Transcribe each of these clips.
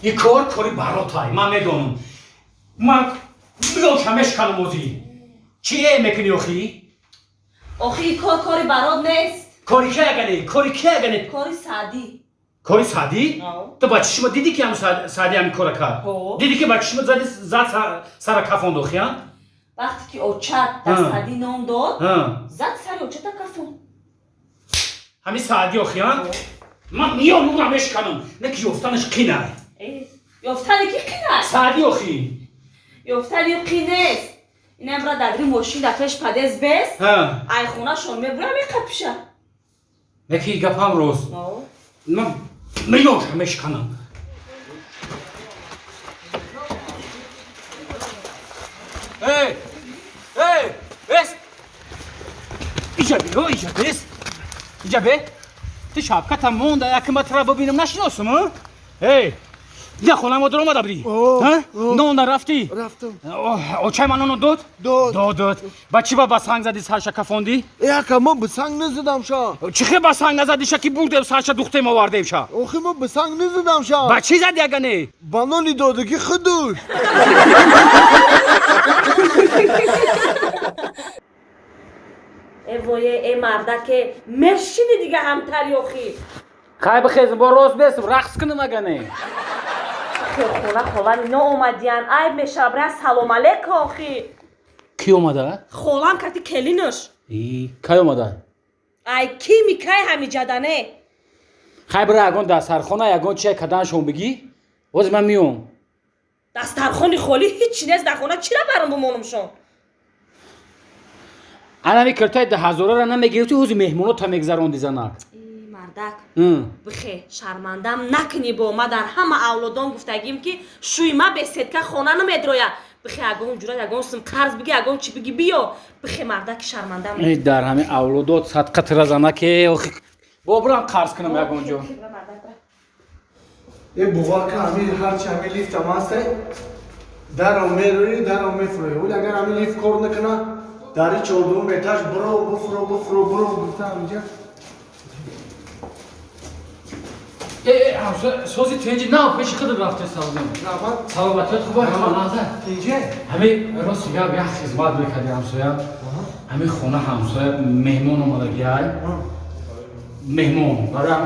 И кор кори баротай, ман медонам. Ман миёша мешканам озӣ. Чӣ э мекунӣ охӣ? Охи, и кор кори барот нест. Кори ки агане? Кори ки агане? Кори Саъдӣ. Кори Саъдӣ? Ав. Ту ба чишма дидӣ, ки ҳам Саъдӣ ҳамин кора кард? Ҳо. Дидӣ, ки ба чишма зади, зад, сара кафонд охи, а? Вақте ки очат дар Ҳа. Саъдӣ нон дод, Ҳа. зад сари очата кафон. Ҳамин Саъдӣ охи, а? Ман миён ура мешканам. Не ки ёфтанаш қинай. Э, ёфтани ки қинай? Саъдӣ охи. Ёфтани қин нест. Инамра дадри мошин дар пеш подъезд бес. Ҳа. Ай хонашон мебурам, меқапиша. Не ки гапам рост. Ман миёнша мешканам. Эй! Эй! Бес! Иҷа биё, иҷа бес. Иҷа бе. Ту шапката монда, як матра бибинам, нашиносам, а? Эй! Дия хона мо омада будӣ? О, Ҳа? о. Нон рафтӣ? Рафтам. Очай ман ноно дод? Дод. Дод, дод. Ба чӣ ба санг зади, сарша кафондӣ? Э, ака, ман ба санг назадам ша. Чӣ хел ба санг назадӣ ша, ки бурдем сарша, духтем, овардем ша? Охи, ман ба санг назадам ша. Ба чӣ зади агане? Ба нони додагӣ худуш. Э вое, э мардаке, мешини дига ҳамтари охи. Хай, бихезм, бо рост бесм, рақс кунам агане. Хона холами ноомадиян, айб мешава, бира салом алейка охи. Кӣ омада? Холам кати келинаш. И, кай омада? Ай кими кай ҳамиҷадане. Хай, бира ягон дастархона, ягон чия каданшон бигӣ, боз ман миём. Дастархони холӣ, ҳичи нест дар хона, чира барам бимонумшон? Анами киртаи 10 ҳазорара намегирифти, ҳози меҳмонота мегзаронди, занак. И мардак, М. бихе, шармандам накунӣ. Бо ма дар ҳама авлодон гуфтагим, ки шӯи ма бесетка хона намедроя. Бихе, ягон ҷура, ягон сум қарз биги, ягон чӣ биги, биё, бихе, мардаки, шармандам. Эй, дар ҳами авлодот садқа тира, занаке, охи, бо бирам қарз кунам ягон ҷо. Э, бовар кун, ҳамин ҳарчи ҳамин лифтам ҳастай, даро мерӯӣ, даро мефурӯӣ. Вале агар ҳамин лифт кор накуна, дари чордуюм этаж биро, буфуро, буфуро, биро гуфта ҳаминҷа. Э, э, сози тенҷи на пеши худат рафте, савзем. Раҳмат. Саломатият хуб, ҳама назар. Тинҷе? Ҳами рости гап, як хизмат мекарди, ҳамсоя. Ҳами хона, ҳамсоя, меҳмон омадагиай, меҳмон.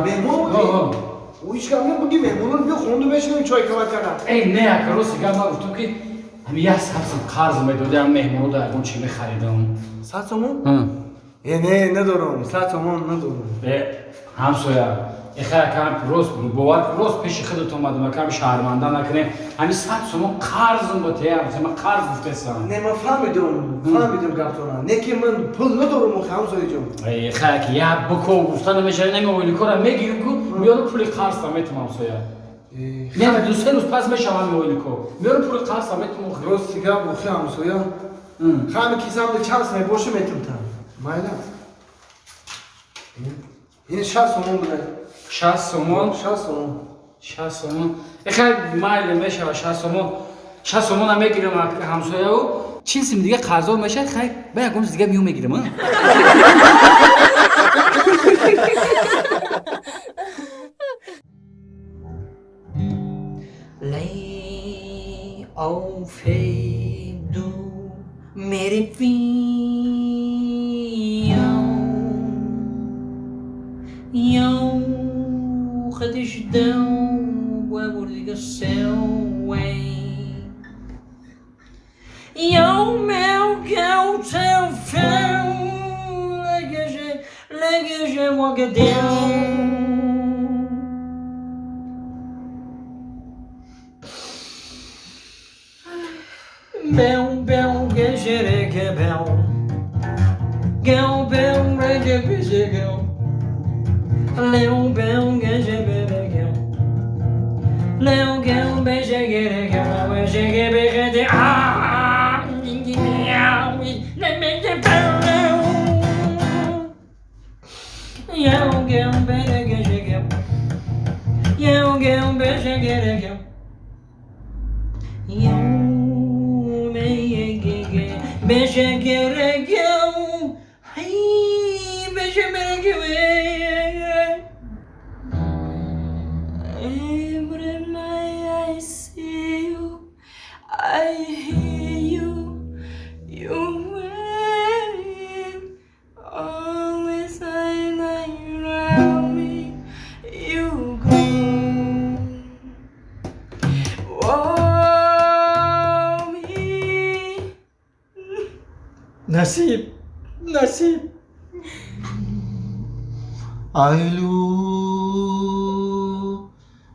Меҳмон? Ҳо, ҳо. Ӯ ҳеч кам набуги, меҳмонон биё хонду бешинем, чой кават кардам. Эй, не, ака, рости гап, ман гуфтам, ки ҳами як 100 сум қарз медоди, ҳам меҳмонода ягон чи мехаридам. 100 сомон? Э, не, надорам, 100 сомон надорам. Э, ҳамсоя, эхай, акам, рост бовар, рост пеши худат омадам, акам, шаҳрманда накунем, ҳами 100 сомон қарзм ба те, ҳамсоя, ман қарз гуфтесам. Не, ман фаҳмидум, фаҳмидум гаптона, не ки ман пул надорам охи, ҳамсояҷон. Эхай, ки як буко гуфта намешава, нами ойликора мегирим ку, меёрам, пули қарзта метум, ҳамсоя. Не, 2-3 рӯз пас мешавам, ҳами ойлико меёрам, пули қарзта метум охи. Рости гап, охи, ҳамсоя, ҳами кисамда чанд сомон боша, метумтам, майла, ин 60 сомон буда. 60 сомон? 60 сомон. 60 сомон, эхай, майли, мешава 60 сомон. 60 сомона мегирам, ҳамсояу, 40 сум дига қарздор мешавад. Хай, ба ягон чиз дига миём, мегирам, а? Lei au feito mere fião Ião redisdão a obrigação é Ião meu cão teu fão Legaje legaje wagadão. Bel, bel, gejere, bel. Gel, bel, rege, bije, gel. Leu, bel, geje, bebe, gel. Leu, gel, beje, gere, gel, beje, ge, be, de, ah, miau, le, me, ge, bel, Yeu, gel, bere, geje, gel. Yeu, gel, beje, gere, gel. Eu me ge ge beje gere gel. Ai, beje mere ge we. Emre Насиб, насиб. Алло,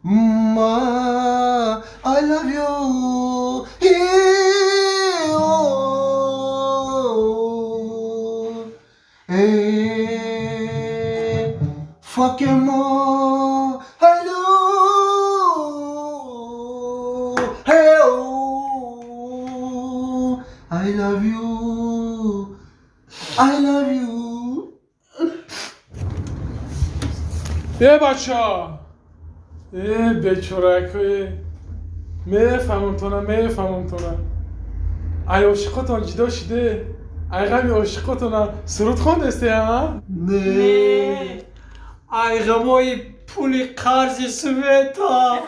ма, I love you. Hey, oh, hey, fuck mo, hello, hey, oh, I love you, I love you. Э, бача, э, бечоракое, мефаҳмам тона, мефаҳмам тона. Ай ошиқотон ҷидо шиде, ай ғами ошиқотона суруд хондесте, а? Не, ай ғамои пули қарзи света.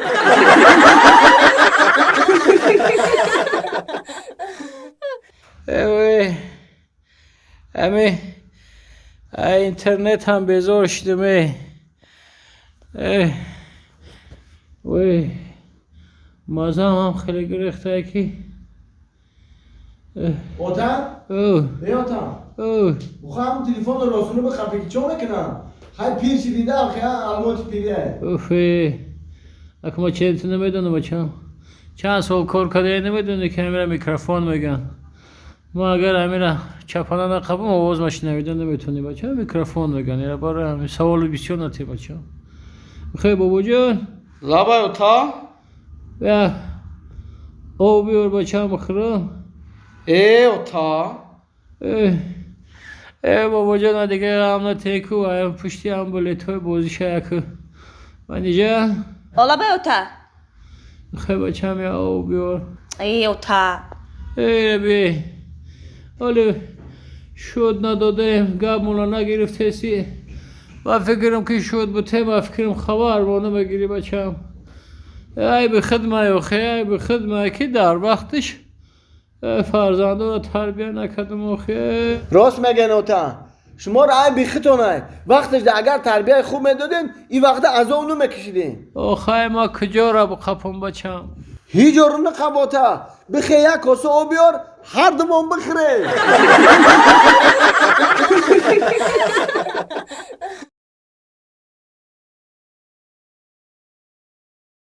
Эве, ами ай интернет ҳам безор шудем, э. Э, ой, мазам ҳам хеле гирифтае ки. Отам? О, Не, отам. о, Бухам телефон росуну ба қапи чо мекунам? Хай пир ши дида, хай алмоти пирия. Уфе. Ака, ма ченту намедонам, бачам. Чанд сол кор кардае, намедони ки амира микрофон меган. Ма агар амира чапана нақабам, овоз ма шинавида наметонӣ, бачам, микрофон меган. Ира бара ҳами саволи бисёр натӣ, бачам. Хей, бобоҷон. Лабай, ота. Я об биёр, бачам, бихӯрам. Э, ота. Э, э, бобоҷон, дига ғам натеку, ай пушти амбулетҳои бозиша яку. Манижа? Олабай, ота. Хей, бачам, я об биёр. Э, ота. Эй, раби, ҳоле шуд надодаем, гапмона нагирифтеси. Ма фикрам ки шуд бутем, ма фикрам хабар мо намегирӣ, бачам. Айби хидмай, охе, айби хидмай, ки дар вақтиш фарзандоро тарбия накардам, охе. Рост меган, ота. Шумо ро ай бихитонай. Вақташ да агар тарбияи хуб медоден, ин вақта азоб намекашидин. Охай, ма куҷора биқапам, бачам? Ҳеҷ ҷо нақаб, ота. Бихе як коса об биёр, ҳар думон бихӯре.